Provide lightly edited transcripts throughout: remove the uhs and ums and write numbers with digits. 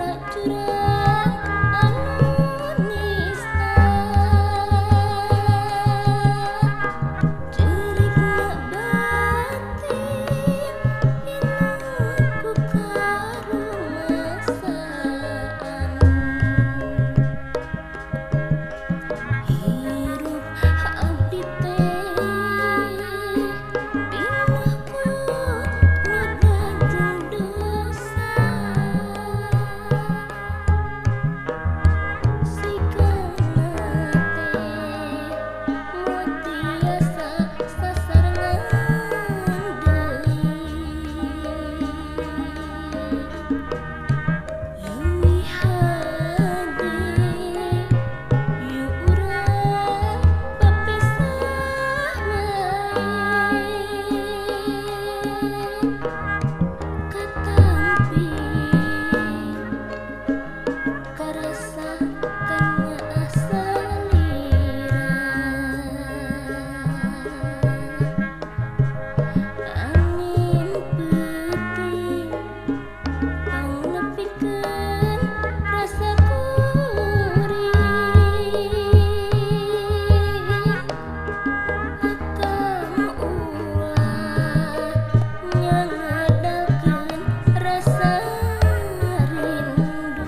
Curang anu nista Cerikna batin pinuh ku karumasaan Hirup abdi teh pinuh ku noda jeung dosa Sigana teh moal tiasa sasarengan deui Leuwih hade yu urang papisah wae Katampi karasa kanyaah salira Angin peuting pangnepikeun rasa kuring Akang ulah nyangadalkeun rasa rindu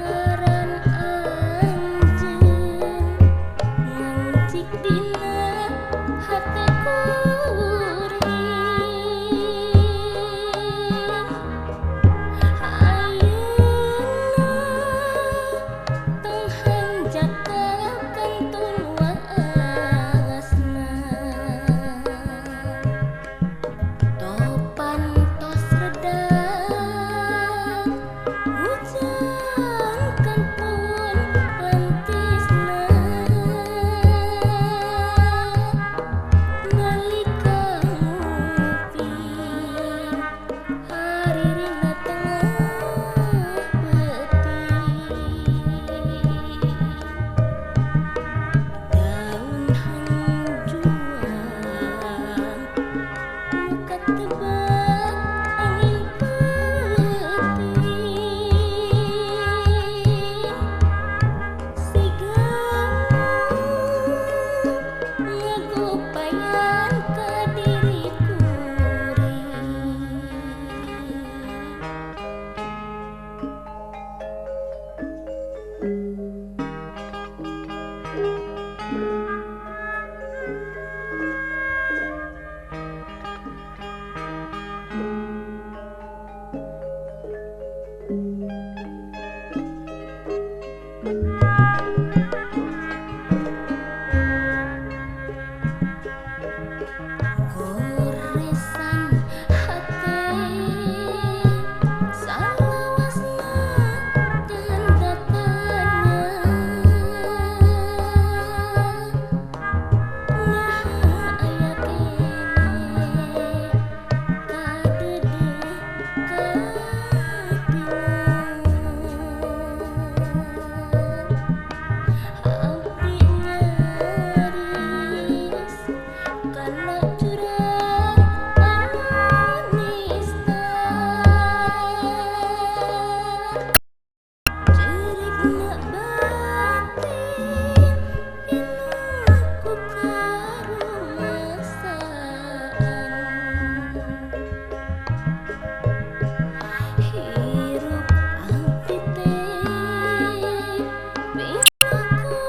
Ngaran anjeun ngancik dina hate kuring Ayeuna tong hanjakal kantun waasna Topan tos reda hujan kantun lantisna Nalika nguping haririna tengah peuting Daun hanjuang nu katebak angin peuting Sigana ngagopayan ka diri kuring. Goresan hate salawasna tanda tanya Naha aya keneh kadeudeuh katineng Abdi nyaris kana jurang anu nista Cerikna batin pinuh ku karumasaan Hirup abdi teh pinuh ku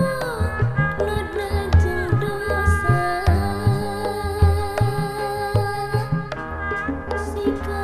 noda jeung dosa Sigana